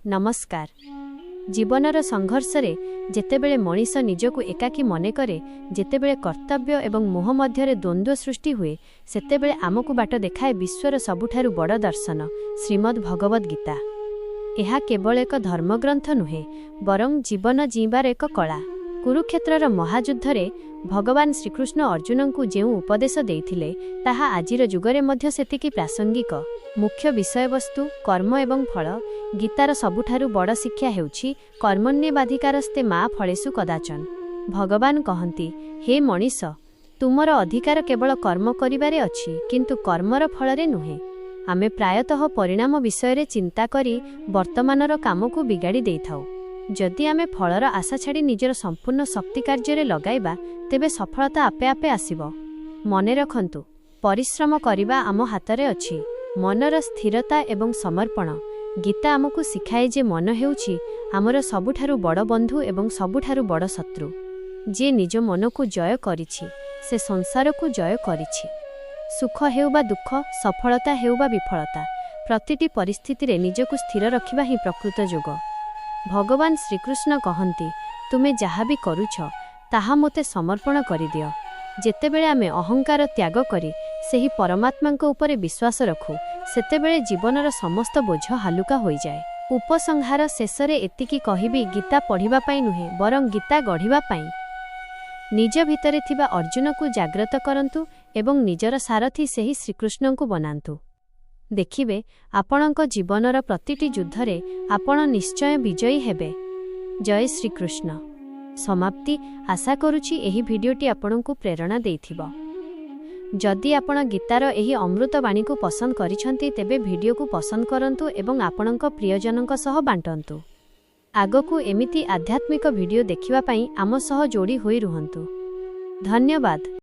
ନମସ୍କାର। ଜୀବନର ସଂଘର୍ଷରେ ଯେତେବେଳେ ମଣିଷ ନିଜକୁ ଏକାକୀ ମନେକରେ, ଯେତେବେଳେ କର୍ତ୍ତବ୍ୟ ଏବଂ ମୋହ ମଧ୍ୟରେ ଦ୍ୱନ୍ଦ୍ୱ ସୃଷ୍ଟି ହୁଏ, ସେତେବେଳେ ଆମକୁ ବାଟ ଦେଖାଏ ବିଶ୍ୱର ସବୁଠାରୁ ବଡ଼ ଦର୍ଶନ, ଶ୍ରୀମଦ୍ ଭଗବଦ୍ ଗୀତା। ଏହା କେବଳ ଏକ ଧର୍ମଗ୍ରନ୍ଥ ନୁହେଁ, ବରଂ ଜୀବନ ଜୀଇଁବାର ଏକ କଳା। କୁରୁକ୍ଷେତ୍ରର ମହାଯୁଦ୍ଧରେ ଭଗବାନ ଶ୍ରୀକୃଷ୍ଣ ଅର୍ଜୁନଙ୍କୁ ଯେଉଁ ଉପଦେଶ ଦେଇଥିଲେ, ତାହା ଆଜିର ଯୁଗରେ ମଧ୍ୟ ସେତିକି ପ୍ରାସଙ୍ଗିକ। ମୁଖ୍ୟ ବିଷୟବସ୍ତୁ, କର୍ମ ଏବଂ ଫଳ। ଗୀତାର ସବୁଠାରୁ ବଡ଼ ଶିକ୍ଷା ହେଉଛି, କର୍ମଣ୍ୟେବାଧିକାରସ୍ତେ ମା ଫଳେଷୁ କଦାଚନ। ଭଗବାନ କହନ୍ତି, ହେ ମଣିଷ, ତୁମର ଅଧିକାର କେବଳ କର୍ମ କରିବାରେ ଅଛି, କିନ୍ତୁ କର୍ମର ଫଳରେ ନୁହେଁ। ଆମେ ପ୍ରାୟତଃ ପରିଣାମ ବିଷୟରେ ଚିନ୍ତା କରି ବର୍ତ୍ତମାନର କାମକୁ ବିଗାଡ଼ି ଦେଇଥାଉ। ଯଦି ଆମେ ଫଳର ଆଶା ଛାଡ଼ି ନିଜର ସମ୍ପୂର୍ଣ୍ଣ ଶକ୍ତି କାର୍ଯ୍ୟରେ ଲଗାଇବା, ତେବେ ସଫଳତା ଆପେ ଆପେ ଆସିବ। ମନେ ରଖନ୍ତୁ, ପରିଶ୍ରମ କରିବା ଆମ ହାତରେ ଅଛି। ମନର ସ୍ଥିରତା ଏବଂ ସମର୍ପଣ। ଗୀତା ଆମକୁ ଶିଖାଏ ଯେ ମନ ହେଉଛି ଆମର ସବୁଠାରୁ ବଡ଼ ବନ୍ଧୁ ଏବଂ ସବୁଠାରୁ ବଡ଼ ଶତ୍ରୁ। ଯିଏ ନିଜ ମନକୁ ଜୟ କରିଛି, ସେ ସଂସାରକୁ ଜୟ କରିଛି। ସୁଖ ହେଉ ବା ଦୁଃଖ, ସଫଳତା ହେଉ ବା ବିଫଳତା, ପ୍ରତିଟି ପରିସ୍ଥିତିରେ ନିଜକୁ ସ୍ଥିର ରଖିବା ହିଁ ପ୍ରକୃତ ଯୋଗ। ଭଗବାନ ଶ୍ରୀକୃଷ୍ଣ କହନ୍ତି, ତୁମେ ଯାହା ବି କରୁଛ, ତାହା ମୋତେ ସମର୍ପଣ କରିଦିଅ। ଯେତେବେଳେ ଆମେ ଅହଙ୍କାର ତ୍ୟାଗ କରି ସେହି ପରମାତ୍ମାଙ୍କ ଉପରେ ବିଶ୍ୱାସ ରଖୁ, ସେତେବେଳେ ଜୀବନର ସମସ୍ତ ବୋଝ ହାଲୁକା ହୋଇଯାଏ। ଉପସଂହାର। ଶେଷରେ ଏତିକି କହିବି, ଗୀତା ପଢ଼ିବା ପାଇଁ ନୁହେଁ, ବରଂ ଗୀତା ଗଢ଼ିବା ପାଇଁ। ନିଜ ଭିତରେ ଥିବା ଅର୍ଜୁନକୁ ଜାଗ୍ରତ କରନ୍ତୁ ଏବଂ ନିଜର ସାରଥୀ ସେହି ଶ୍ରୀକୃଷ୍ଣଙ୍କୁ ବନାନ୍ତୁ। ଦେଖିବେ, ଆପଣଙ୍କ ଜୀବନର ପ୍ରତିଟି ଯୁଦ୍ଧରେ ଆପଣ ନିଶ୍ଚୟ ବିଜୟୀ ହେବେ। ଜୟ ଶ୍ରୀକୃଷ୍ଣ। ସମାପ୍ତି। ଆଶା କରୁଛି ଏହି ଭିଡ଼ିଓଟି ଆପଣଙ୍କୁ ପ୍ରେରଣା ଦେଇଥିବ। ଯଦି ଆପଣ ଗୀତାର ଏହି ଅମୃତ ବାଣୀକୁ ପସନ୍ଦ କରିଛନ୍ତି, ତେବେ ଭିଡ଼ିଓକୁ ପସନ୍ଦ କରନ୍ତୁ ଏବଂ ଆପଣଙ୍କ ପ୍ରିୟଜନଙ୍କ ସହ ବାଣ୍ଟନ୍ତୁ। ଆଗକୁ ଏମିତି ଆଧ୍ୟାତ୍ମିକ ଭିଡ଼ିଓ ଦେଖିବା ପାଇଁ ଆମ ସହ ଯୋଡ଼ି ହୋଇ ରୁହନ୍ତୁ। ଧନ୍ୟବାଦ।